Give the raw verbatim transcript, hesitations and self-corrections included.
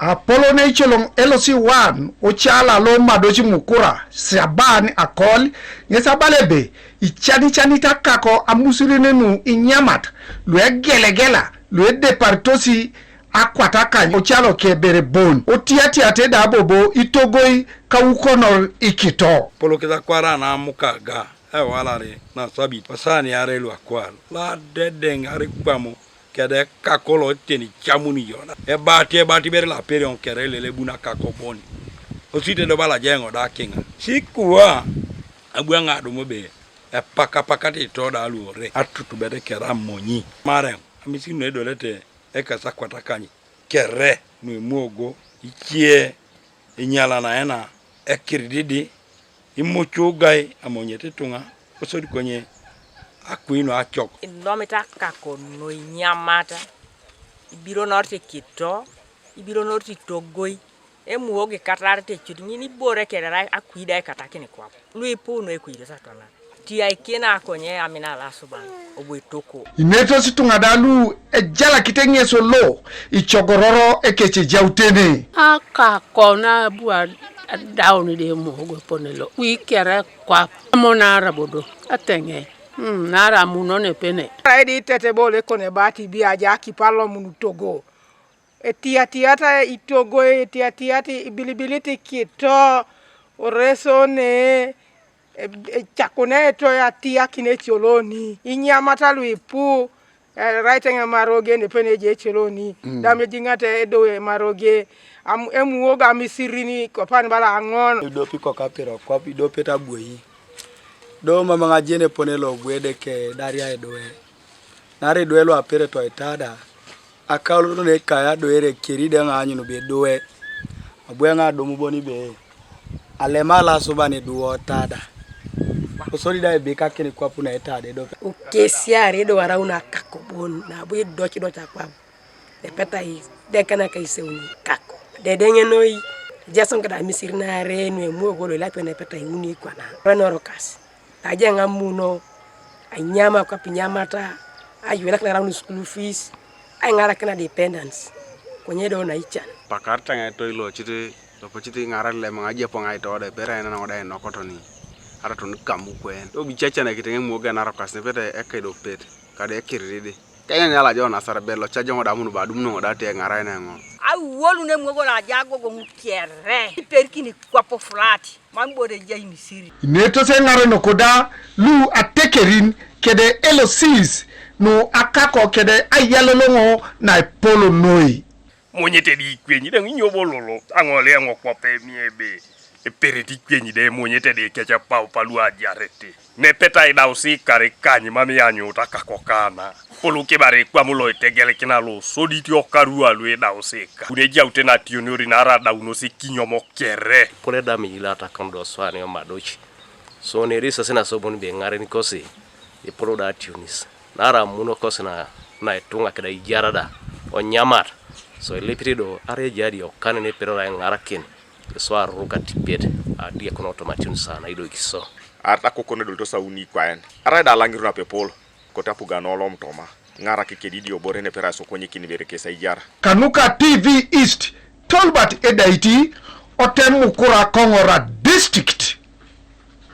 Apolo ne icoloŋ L C one, ocala lo Madoci Mukura, Saban Akol, ŋes abala ebe icanicanit akako amusirin nu inyamat luegelegela luedeparitosi akwat akany, ocalo kebere bon, otiatiate da bobo itogoi kawukonor ikito. Polo kith akwar na amukaga ewalari na sabit, pasani are luakwar, ladedeŋ are kwamo kede kakolo teni camuni yona. Ebati, ebati ibere laperion kere lelebun akakoboni. Osite do bala jeŋo da kiŋa. Sikua, abwaŋa adumu be, epakapakati ito da luore, atutubet kere amonyi. Mareŋ, amisiri nuedolete ekas akwatakany, kere nuemuogo, icie, inyalanaena, ekirididi, imucugai amonyet ituŋa, kosodi konye akui nuacok. Inomit akako nuinyamata, ibironorete kito, ibironorete itogoi, emuogo ikatarete cut, ŋin ibore kerera akui da ikatakin kwap. Luipu nuekuitos atwana. Tiaikin akonye amina alasuban, obo etoko. Inetos ituŋa da lu ejalakite ŋes lo icogororo ekecejautene. Akako na abu adaun de muogo epone lo wi kere kwap. Mo nara bodo ateŋe. Mm, nara amuno nepene. Arai di itete bol ekone bati bi aja akipar lo mun togo. Etiatiata itogoi, etiatiata ibilibilit ikito, oresone, e-, ecakune etoy atiakin ecoloni, inyamata luipu, erai teŋ emaroge nepe neje ecoloni, mm, dam ejiŋat edowe emaroge, am-, emuogo amisirin kopan bala aŋon. Idopi kokapiro kwap, idopet abwoi. Do mama ŋajen epone lo bu Edeke daria edowe. Naarai idwe luapere toitada, akaulot nekai adoere keri da eoŋ be idwe. Abu eoŋ adumu bon be alema alasuban idwe tada. Kosodi da ibikakin kwap na itada edope. Ukesiar idwe araun akakobon, nabo idoc idoc akwap. Epetai dekenak iseuni kako. Dedeŋ noi, ejaas ŋun kada amisiri naarei nuemuogo loilapio nepetai ŋuni kwana. Renorukas. Aja ŋamuno, ainyam akwap inyamata, ayuelakin araun school fees, aiŋarakin dependents, konye do naican. Pakar taŋ etoi locit, lopocit iŋarak lem ŋajepoŋ aitode, pere aina naŋo da inokotoni, ara toni kamu kwen. Do bicacan ekiteŋ emuogo enarokas nepete ekedopet, kada ekiridi. Kenyanya lajo nasar belo, cajo ŋo da munu ba dum noŋo da te ŋarai neŋo. Awolu ne muogo la jago go ŋu kere, iperikini kwapo flat. Mam ibore ejai Misiri. Inetos eŋarenok da lu atekerin kede L Cs nu akako kede ayaloloŋo naepol noi. Monyete di ikweny da ŋinyo bololo aŋole eŋo kwap emi ebe eperet ikweny da emonyete di kecapaupa lu ajarete. Nepetai da usikar ikany mam ianyuut akako kana. Kolu kibare ikwam lo itegelikina lo sodit okaru alu idausi ka. Kun ejaute nationori naarai adaunos ekinyom kere. Pole da miilata kondo swane omadoci. So neri sasi nasobun be ŋaren kosi ipolo da ationis. Naarai amuno kosi na, na ituŋa keda ijara da onyamat. So ilepit do arai ejadi okanen epedora iŋarakin. Iso aruruk atipet adiakon otomationis na idokiso. Arat akokon edolito sauni ikwaen. Arai da alaŋir napepol. Kote apugan olom toma, ŋarak kedidiobore neperai sokonyekin ibere kes aijar. Kanuka T V East, Tolbert Edaiti, otem Mukura Koŋora District.